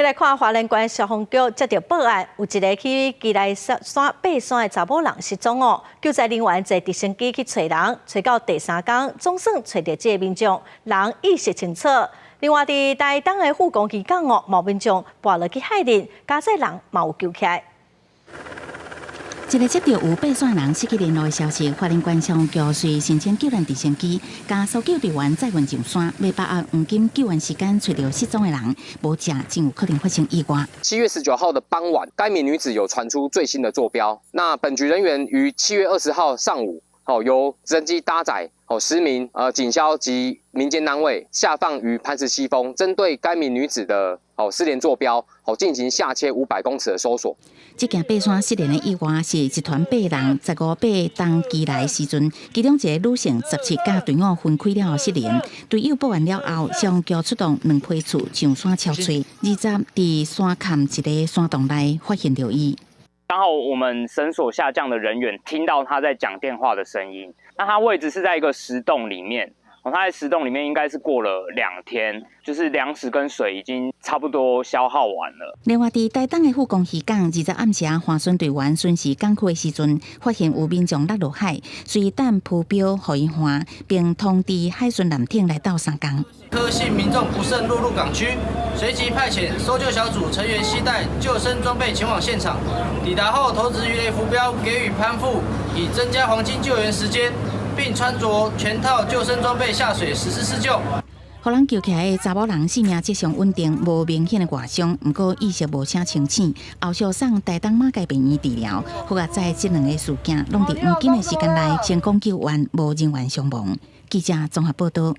來看花蓮縣消防局接著報案，有一个去基來山爬山的查某人失蹤哦。救災人員坐直升機去揣人，揣到第三工，總算揣著這个民眾，人意識清楚。另外，佇台東的富岡漁港哦，有民眾跋落去海裡，佳哉人嘛有救起來。一个接著有爬山人失去聯絡的消息，花蓮縣消防局隨申請救援直升機，共搜救隊員載運上山，欲把握黃金救援時間，揣著失蹤的人，無者真有可能發生意外。7月19號的傍晚，該名女子有傳出最新的坐標。那本局人員於7月20號上午，由直升機搭載10名警消及民間單位下放於磐石西峰，針對該名女子的失聯坐標，進行下切500公尺的搜索。這件爬山失聯的意外是一團八人十五爬東基來時陣，其中一个女性17佮隊伍分開了後失聯。隊友報案了後，消防局出動兩批次上山搜揣，20佇山崁一个山洞內發現著伊。剛好我們繩索下降的人員聽到他在講電話的聲音，那他位置是在一個石洞裡面。哦，他在石洞裡面應該是過了2天，就是糧食跟水已經差不多消耗完了。另外，佇台東的富岡漁港，20暗時帆船隊員巡視港區的時陣，發現有民眾落入海，隨等浮標予伊岸，並通知海巡艦艇來鬥相共。柯姓民眾不慎落入港區，隨即派遣搜救小組成員攜帶救生裝備前往現場。抵達後，投擲魚雷浮標給予攀附，以增加黃金救援時間。並穿著全套救生裝備下水實施施救。予人救起來的查某人生命跡象穩定，無明顯的外傷，毋過意識無啥清醒。後續送台東馬偕病院治療。好佳哉這兩个事件攏佇黃金的時間內成功救援，無人員傷亡。記者綜合報道。